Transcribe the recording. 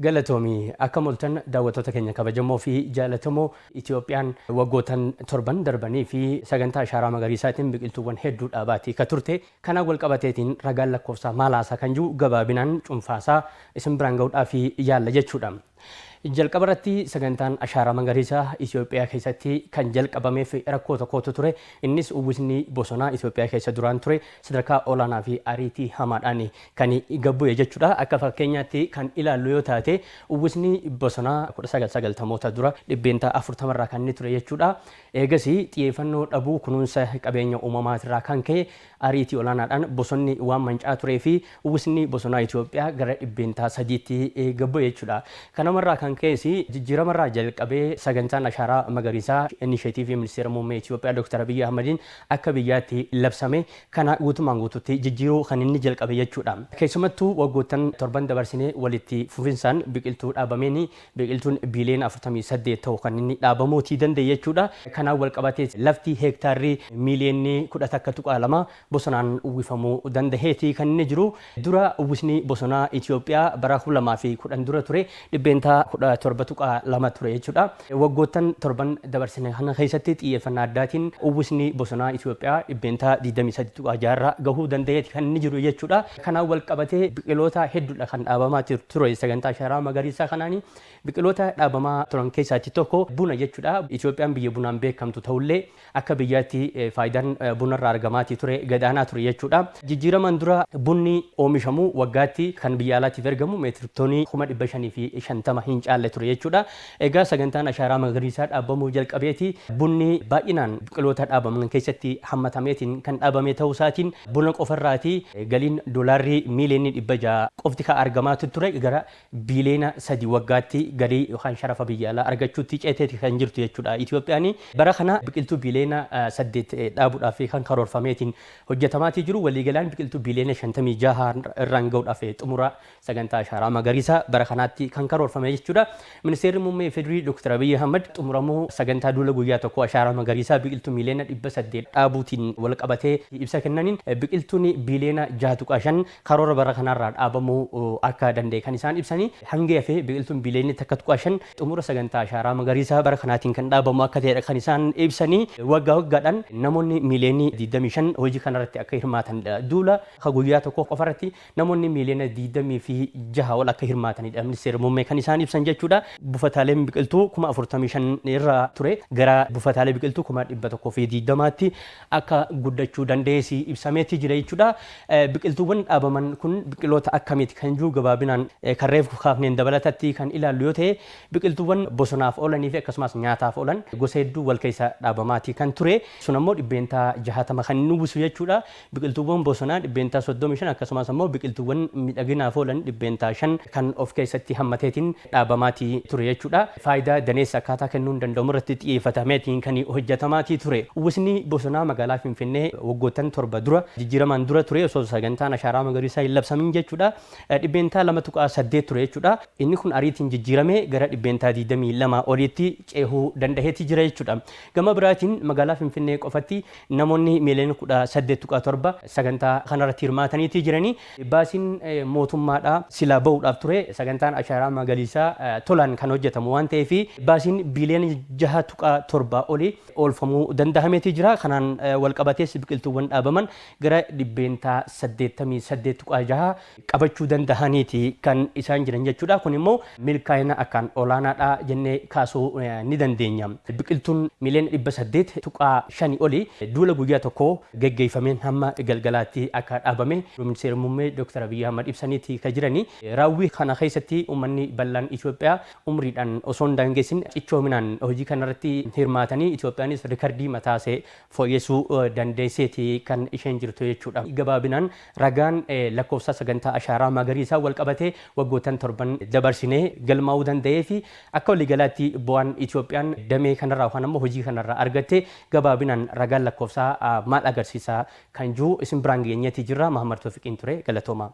Galatoomii akka moltan daawwattoota keenya kabajamoo fi jaalatamoo, Itoophiyaan waggootan 7 darbanii fi sagantaa ashaaraa magariisaatiin biqiltuuwwan hedduu dhaabaatii ka turte. Kanaan wal qabateetiin ragaan lakkoofsaa maal haasaa kan jiru gabaabinaan cuunfaasaa isin biraan gahuudhaaf yaalla jechuudha. Jalqaba irratti sagantaan ashaaraa magariisaa Itoophiyaa keessatti kan jalqabameef rakkoo tokkotu ture. Innis uwwisni bosonaa Itoophiyaa keessa duraan ture sadarkaa olaanaa fi ariitii hamaadhaan kan gabbu'e jechuudha. Akka fakkeenyaatti kan ilaallu yoo taate, uwwisni bosonaa 1990moota dura 40% irraa kan inni ture jechuudha. Eegas xiyyeeffannoo dhabuu kunuunsa qabeenya uumamaatirraa kan ka'e ariitii olaanaadhaan bosonni waan mancaa turee fi uwwisni bosonaa Itoophiyaa gara 3%tti gabbu'e jechuudha. Kanumarraa kan ka'es jijjiiramarraa jalqabee sagantaan ashaaraa magariisaa inisheetiivii ministeera muummee Itoophiyaa Dr. Abiyyi Ahmadiin akka biyyaatti labsame kana guutummaan guututti jijjiiruu kan inni jalqabe jechuudha. Keessumattuu waggoottan 7 dabarsinee walitti fufinsaan biqiltuu dhaabameen biqiltuun biiliyoona 48 ta'u kan inni dhaabamuutii danda'e jechuudha. Kanaan wal qabatee lafti heektaarri miiliyoonni 11.2 bosonaan uwwifamuu danda'eeti kan inni jiru. Dura uwwisni bosonaa Itoophiyaa bara 2010 dura ture 17.2% ture jechuudha. Waggoottan 7 dabarsine kana keessatti xiyyeeffannaa addaatiin uwwisni bosonaa Itoophiyaa 23.6% irra gahuu danda'eeti kan inni jiru jechuudha. Kanaan wal qabatee biqiloota hedduudha kan dhaabamaa ture sagantaa ashaaraa magariisaa kanaani. Biqiloota dhaabamaa turan keessaatti tokko buna jechuudha. Itoophiyaan biyya bunaan beekamtu ta'ullee akka biyyaatti faayidaan bunarraa argamaatii ture gadaanaa ture jechuudha. Jijjiiramaan dura bunni oomishamu waggaatti kan biyya alaatiif ergamu meetirik toonii 550,000 hin caalle ture jechuudha. Egaa sagantaan ashaaraa magariisaa dhaabamuu jalqabeeti bunni baay'inaan biqiloota dhaabaman keessatti hammatameetiin kan dhaabame ta'uu isaatiin buna qofarraati galiin doolaarri miiliyoonni 600 qofti kan argamaa ture gara biiliyoona 3 waggaatti galii yookaan sharafa biyya alaa argachuutti ceeteeti kan jirtu jechuudha. Itoophiyaan bara kana biqiltuu biiliyoona 8 dhaabuudhaaf kan karoorfameetiin hojjetamaatii jiru. Waliigalaan biqiltuu biiliyoona 56 irraan gahuudhaaf xumura sagantaa ashaaraa magariisaa bara kanaatti kan karoorfame jechuudha. Ministeerri muummee Federii Dr. Abiyyi Ahmad xumuramuu sagantaa duula guyyaa tokko ashaaraa magariisaa biqiltuu miiliyoona 800 dhaabuutiin wal qabatee ibsa kennaniin biqiltuun biiliyoona 6.5 karoora bara kanaarraa dhaabamuu akka danda'e kan isaan ibsanii, hangi hafee biqiltuun biiliyoonni 1.5 xumura sagantaa ashaaraa magariisaa bara kanaatiin kan dhaabamu akka ta'edha kan isaan ibsanii. Waggaa waggaadhaan namoonni miiliyoonii 25 hojii kanarratti akka hirmaatanidha. Duula guyyaa tokko qofarratti namoonni miiliyoona 26 ol akka hirmaatanidha ministeera muummee kan isaan ibsan jechuudha. Buufataaleen biqiltuu 45,000 irra ture gara buufataalee biqiltuu 120,000tti akka guddachuu danda'es ibsameeti jira jechuudha. Biqiltuuwwan dhaabaman kun biqiloota akkamiiti kan jiru gabaabinaan kan reefu kaafneen dabalatatti kan ilaallu yoo ta'e, biqiltuuwwan bosonaaf oolanii fi akkasumas nyaataaf oolan gosa hedduu wal keessa dhaabamaati kan ture. Sun ammoo 60% kan inni uwwisu jechuudha. Biqiltuuwwan bosonaa 35% akkasumas ammoo biqiltuuwwan miidhaginaaf oolan 5% kan of keessatti hammateetiin dhaabamaatii ture jechuudha. Faayidaa daneessa akkaataa kennuun danda'amu irratti xiyyeeffatameetiin kan hojjetamaatii ture. Uwwisni bosonaa magaalaa Finfinnee waggoottan 7 dura jijjiiramaan dura ture osoo sagantaan ashaaraa magariisaa hin labsamin jechuudha. 2.8% ture jechuudha. Inni kun ariitiin jijjiiramee gara 22% oliitti ceehuu danda'eeti jira jechuudha. Gama biraatiin magaalaa Finfinnee qofatti namoonni miiliyoona 18.7 sagantaa kanarratti hirmaataniitii jiranii. Baasiin mootummaadhaa silaa bahuudhaaf ture sagantaan ashaaraa magariisaa tolaan kan hojjetamu waan ta'eef baasiin biiliyoona 6.7 olii oolfamuu danda'ameetii jira. Kanaan wal qabatees biqiltuuwwan dhaabaman gara 88.6% qabachuu danda'aniiti kan isaan jiran jechuudha. Kun immoo milkaa'ina akkaan olaanaadha jennee kaasuu ni dandeenya. Biqiltuun miiliyoona 800.5 olii duula guyyaa tokko geggeeffameen hamma galgalaatti akka dhaabame ministeera muummee Dr. Abiyyi Ahmad ibsaniiti kan jirani. Raawwii kana keessatti uummanni bal'aan Itoophiyaa umriidhaan osoo hin daangessin cichoominaan hojii kanarratti hirmaatanii Itoophiyaanis rikardii mataasee fooyyessuu dandeesseeti kan isheen jirtu jechuudha. Gabaabinaan ragaan lakkoofsa sagantaa ashaaraa magariisaa wal qabatee waggoottan 7 dabarsinee galmaa'uu danda'ee fi akka waliigalaatti bu'aan Itoophiyaan damee kanarraa yookaan ammoo hojii kanarraa argatte gabaabinaan ragaan lakkoofsaa maal agarsiisa kan jiru isin biraan geenyeeti jirra. Mahammad Toofiqiin ture, galatooma.